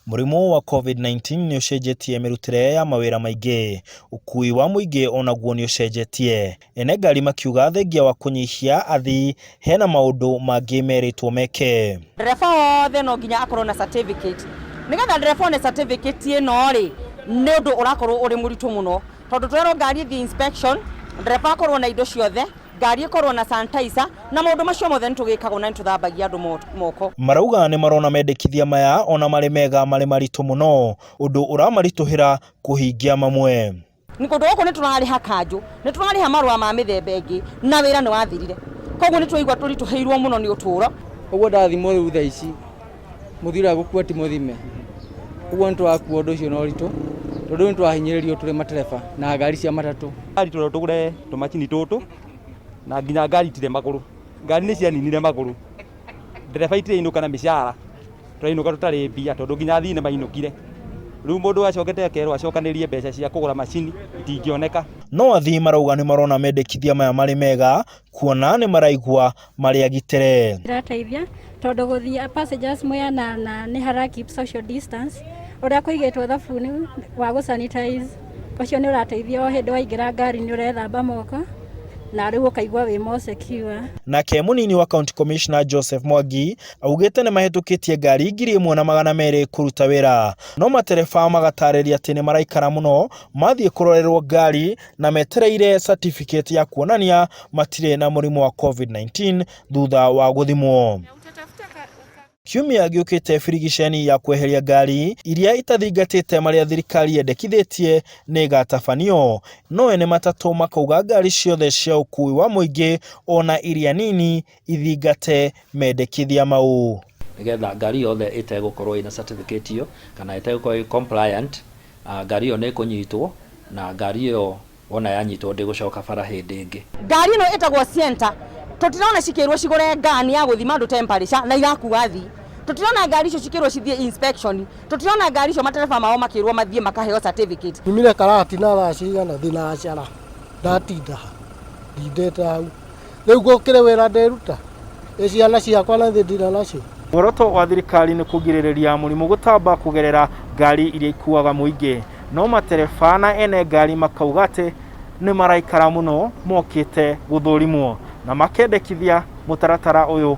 Mũrimũ wa Covid-19 nĩ ũcenjetie mĩrutĩre ya mawĩra maingĩ. Ũkui wa mũingĩ onaguo nĩ ũcenjetie. Ene ngari makiuga thengia wa kũnyihia athii hena maũndũ mangĩ merĩtwo meke. Ndereba wothe no nginya akorwo na certificate. Nĩgetha ndereba one certificate ĩno rĩ, nĩ ũndũ ũrakorwo ũrĩ mũritũ mũno, tondũ twerwo ngari ĩthiĩ inspection, ndereba akorwo na indo ciothe, ngari ĩkorwo na sanitizer, na maũndũ macio mothe nĩ tũgĩkagwo na nĩ tũthambagia andũ moko. Marauga nĩ marona mendekithia maya ona marĩ mega marĩ maritũ mũno, ũndũ ũramaritũhĩra kũhingia mamwe. Kũndũ gũkũ nĩ tũrarĩha kanjũ, nĩ tũrarĩha marũa ma mĩthemba ĩngĩ na wĩra nĩ wathirire. Koguo nĩ tũraigua tũritũhĩirwo mũno nĩ ũtũũro. Ũguo ndathimwo rĩu thaa ici, mũthii ũrĩa gũkua ti mũthime. Ũguo nĩ tũrakua ũndũ ũcio na ũritũ, tondũ nĩ tũrahinyĩrĩrio tũrĩ matereba na ngari cia matatũ. Ngari tũrerwo tũgũre tũmacini tũtũ na nginya ngari itirĩ magũrũ. Ngari nĩ cianinire magũrũ. Ndereba itirĩinũka na mĩcara. Tũrainũka tũtarĩ mbia tondũ nginya athii nĩ mainũkire. Rĩu mũndũ acokete akerwo acokanĩrĩrie mbeca cia kũgũra macini itingĩoneka. No athii marauga nĩ marona mendekithia maya marĩ mega kuona nĩ maraigua marĩ agitĩre. Irateithia tondũ gũthiĩ passengers mwĩ anana nĩ hara keep social distance, ũrĩa kũigĩtwo thabuni wa gũ sanitize ũcio nĩ ũrateithia o hĩndĩ waingĩra ngari nĩ ũrethamba moko na rĩu ũkaigua wĩ more secure. Nake mũnini wa County Commissioner Joseph Mwangi augĩte nĩ mahĩtũkĩtie ngari 1,200 kũruta wĩra, no matereba magatarĩria atĩ nĩ maraikara mũno mathiĩ kũrorerwo ngari na metereire certificate ya kuonania matirĩ na mũrimũ wa Covid-19 thutha wa gũthimwo. Kiumia gĩũkĩte birigiceni ya kweheria ngari iria itathingatĩte marĩa thirikari yendekithĩtie nĩ ĩgatabanio, no ene matatũ makauga ngari ciothe cia ũkui wa mũingĩ ona iria nini ithingate mendekithia mau. Nĩgetha ngari yothe ĩtegũkorwo ĩna certificate ĩyo kana ĩtegũkorwo ĩ compliant, ngari ĩyo nĩ ĩkũnyitwo na ngari ĩyo wona yanyitwo ndĩgũcoka bara hĩndĩ ĩngĩ. Ngari ĩno ĩtagwo Sienta, tũtirona cikĩrwo cigũre ngani ya gũthima andũ temperature na irakua athii. Tũtirona ngari icio cikĩrwo cithiĩ inspection, tũtirona ngari icio matereba mao makĩrwo mathiĩ makaheo certificate. Nyumire Karatina thaa cigana thinacara ndatinda ha ndindĩte hau rĩu gũkĩrĩ wĩra ndĩruta ĩ ciana ciakwa na ndirĩ nacio. Muoroto wa thirikari nĩ kũgirĩrĩria mũrimũ gũtamba kũgerera ngari iria ikuaga mũingĩ, no matereba na ene ngari makauga atĩ nĩ maraikara mũno mokĩte gũthũrimwo na makendekithia mũtaratara ũyũ